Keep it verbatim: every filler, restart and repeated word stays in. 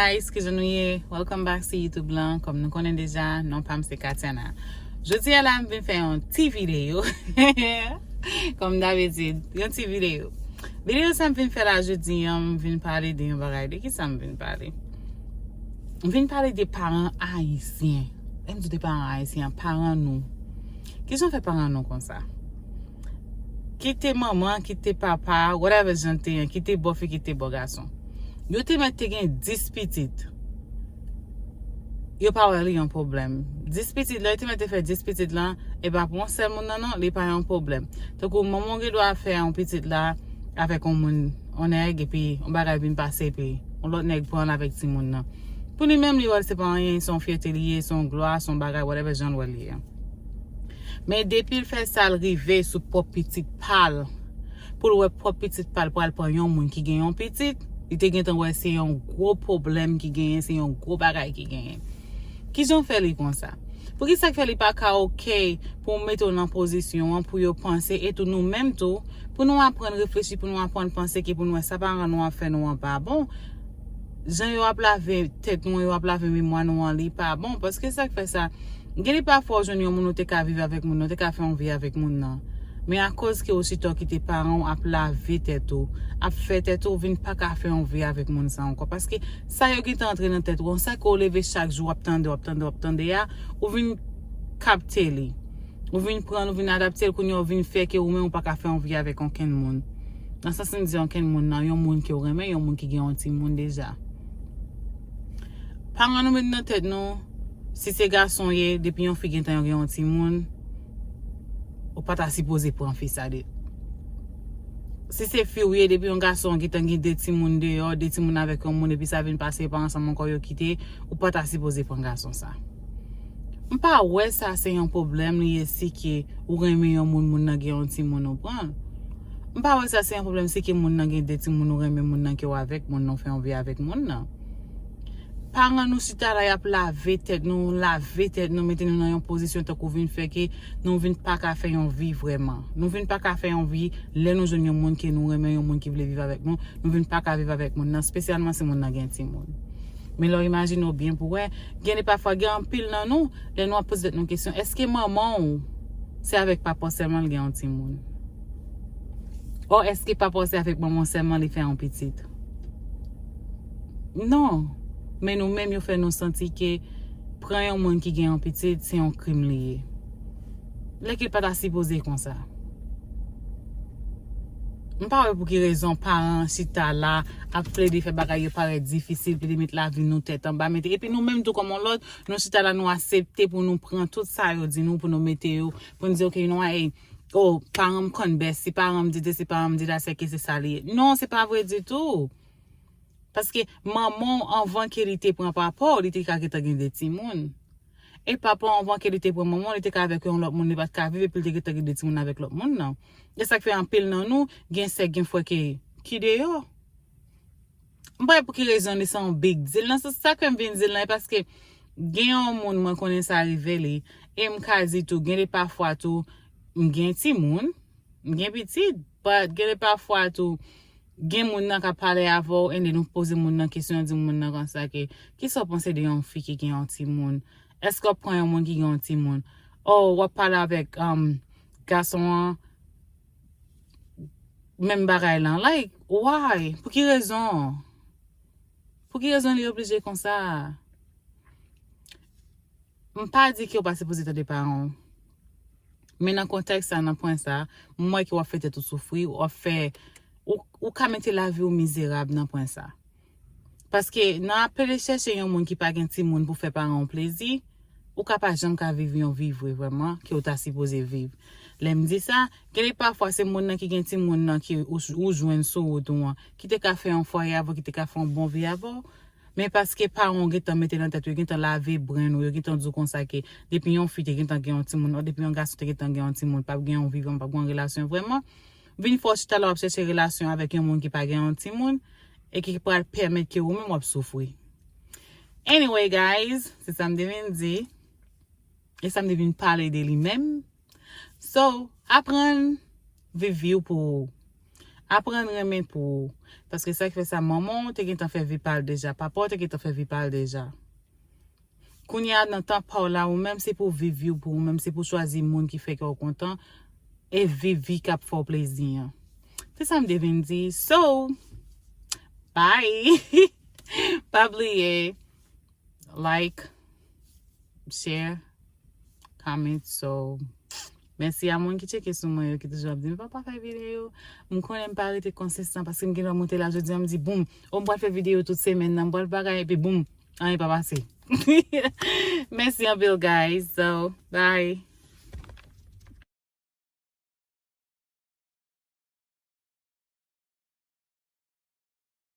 Guys, kijan nou ye? Welcome back si YouTube lan. Kòm nou konnen deja, non pa m se Katiana. Jodi a la, m vin fè yon ti videyo. Kòm dabitid, yon ti videyo. Videyo sa m vin fè la jodi an, m vin pale de yon bagay. De ki sa m vin pale? M vin pale de paran ayisyen. Lè m di de paran ayisyen, paran nou. Kijan fè paran nou konsa? Kite manman, kite papa, whatever jan te ye, kite bò fi, kite bò gason. Yo te mèt te gen dis pitit. Yo pa wè li yon pwoblèm. Dis pitit, lè yo te mèt te fè dis pitit lan, e pa pou yon sèl moun nan non, li pa yon pwoblèm. Tankou manman w gen dwa fè yon pitit la avèk yon moun, yon nèg, epi yon bagay vin pase, epi yon lòt nèg pran l avèk timoun nan. Pou li menm, li wè l se pa anyen, se yon fyète li ye, se yon glwa, se yon bagay, whatever jan l wè li ye. Men depi l fè sa, l rive sou pwòp pitit pa l. Pou l wè pwòp pitit pa l pral pran yon moun ki gen yon pitit, li te gentan wè se yon gwo pwoblèm ki genyen, se yon gwo bagay ki genyen. Kijan fè li konsa? Poukisa k fè li pa ka oke pou w mete w nan pozisyon an pou yo panse, e tou nou menm tou, pou nou aprann reflechi, pou nou aprann panse ke pou nou wè sa paran nou ap fè nou an pa bon? Jan yo ap lave tèt nou, yo ap lave memwa nou an, li pa bon. Paske sa k fè sa, gen de pafwa w jwenn yon moun ou te ka viv avèk moun nan, ou te ka fè yon vi avèk moun nan. Men akoz ke ositò kite paran w ap lave tèt ou, ap fè tèt ou vin pa ka fè yon vi avèk moun sa ankò. Paske sa yo gentan antre nan tèt ou an, sa ke w leve chak jou w ap tande, w ap tande, w ap tande a, ou vin kapte li. Ou vin pran l, ou vin adapte l, kounye a ou vin fè ke ou menm ou pa ka fè yon vi avèk okenn moun. Nan sans m di okenn moun nan, yon moun ke w renmen, yon moun ki gen yon timoun deja. Paran nou met nan tèt nou, si se gason ye, depi yon fi gentan gen yon timoun, ou pa ta sipoze pran fi sa de. Si se fi w ye, depi yon gason gentan gen de timoun deyò, de timoun avèk yon moun, epi sa vin pase pa ansanm ankò, yo kite, ou pa ta sipoze pran gason sa. M pa wè sa se yon pwoblèm li ye si ke ou renmen yon moun, moun nan gen yon timoun ou pran l. M pa wè sa se yon pwoblèm si ke moun nan gen de timoun ou renmen moun nan ke w avèk, moun nan w fè yon vi avèk moun nan. Paran nou chita la, y ap lave tèt nou, lave tèt nou, mete nou nan yon pozisyon tankou vin fè ke nou vin pa ka fè yon vi vrèman. Nou vin pa ka fè yon vi lè nou jwenn yon moun ke nou renmen, yon moun ki vle viv avèk nou, nou vin pa ka viv avèk moun nan, espesyalman si moun nan gen timoun. Men lè w imajine w byen pou wè, gen de pafwa, gen anpil nan nou, lè nou ap poze tèt nou kesyon, èske manman w se avèk papa w sèlman l gen yon timoun? Ò, èske papa w se avèk manman w sèlman li fè yon pitit? Non. Men nou menm, yo fè nou santi ke pran yon moun ki gen yon pitit, se yon krim li ye. Lè ke l pa ta sipoze konsa. M pa wè pou ki rezon paran chita la ap plede fè bagay yo parèt difisil, plede met lavi nou tèt anba, mete, epi nou menm tou kòm yon lòt, nou chita la, nou aksepte pou nou pran tout sa yo di nou, pou nou mete yo, pou nou di, "Ok, you know what, hey, oh, paran m konn bèsi, paran m di de, si paran m di da, sèke se sa li ye." Non, se pa vre ditou. Paske manman w, anvan ke li te pran papa w, li te ka gentan gen de timoun. E papa w, anvan ke li te pran manman w, li te ka avèk yon lòt moun, li pa t ka viv, epi li te gentan gen de timoun avèk lòt moun nan. E sa k fè anpil nan nou gen sè, gen frè ke, ki deyò. M pa wè pou ki rezon li se yon big deal. Nan sans sa ke m vin di l lan, e paske gen yon moun mwen konnen sa rive li, e m ka di tou, gen de pafwa tou, m gen timoun, m gen pitit, but gen de pafwa tou, gen moun nan k ap pale avè w, and then ou poze moun nan kesyon, di moun nan konsa ke, "Kisa w panse de yon fi ki gen yon timoun? Èske w ap pran yon moun ki gen yon timoun?" Ò, w ap pale avèk, um, gason an, menm bagay lan. Like, why? Pou ki rezon? Pou ki rezon li oblije konsa? M pa di ke w pa sipoze tande paran w. Men nan kontèks sa, nan pwen sa, m wè ke w ap fè tèt ou soufri, w ap fè, ou, ou ka mete lavi w mizerab nan pwen sa. Paske nan ap plede chèche yon moun ki pa gen timoun pou fè paran w plezi, ou ka pa janm ka viv yon vi vre vrèman ke w ta sipoze viv. Lè m di sa, gen de pafwa se moun nan ki gen timoun nan ke ou, ou jwenn sou wout ou an, ki te ka fè yon fwaye avè w, ki te ka fè yon bon vi avè w, men paske paran w gentan mete nan tèt yo, yo gentan lave brenn ou, yo gentan di w konsa ke depi yon fi te gentan gen yon timoun, ò, depi yon gason te gentan gen yon timoun, p ap gen yon vi vrèman, p ap gen yon relasyon vrèman. Vin fè w chita la w ap chèche relasyon avèk yon moun ki pa gen yon timoun e ki pral pèmèt ke ou menm w ap soufri. Anyway, guys, se sa m te vin di. E sa m te vin pale de li menm. So, aprann viv vi w pou ou. Aprann renmen pou ou. Paske sa ki fè sa, manman w te gentan fè vi pa l deja, papa w te gentan fè vi pa l deja. Kounye a nan tan pa w la, ou menm se pou viv vi w pou ou menm, se pou chwazi moun ki fè kè w kontan e viv vi k ap fè w plezi an. Se sa m te vin di. So, bye! Pa bliye, like, share, comment, so, mèsi a moun ki tcheke sou mwen yo, ki toujou ap di m papa fè videyo. M konnen m pa rete konsistan paske m gen dwa monte la jodi a, m di boum, o m pral fè videyo tout semèn nan, m pral bagay epi boum, anyen pa pase. Mèsi anpil guys, so bye.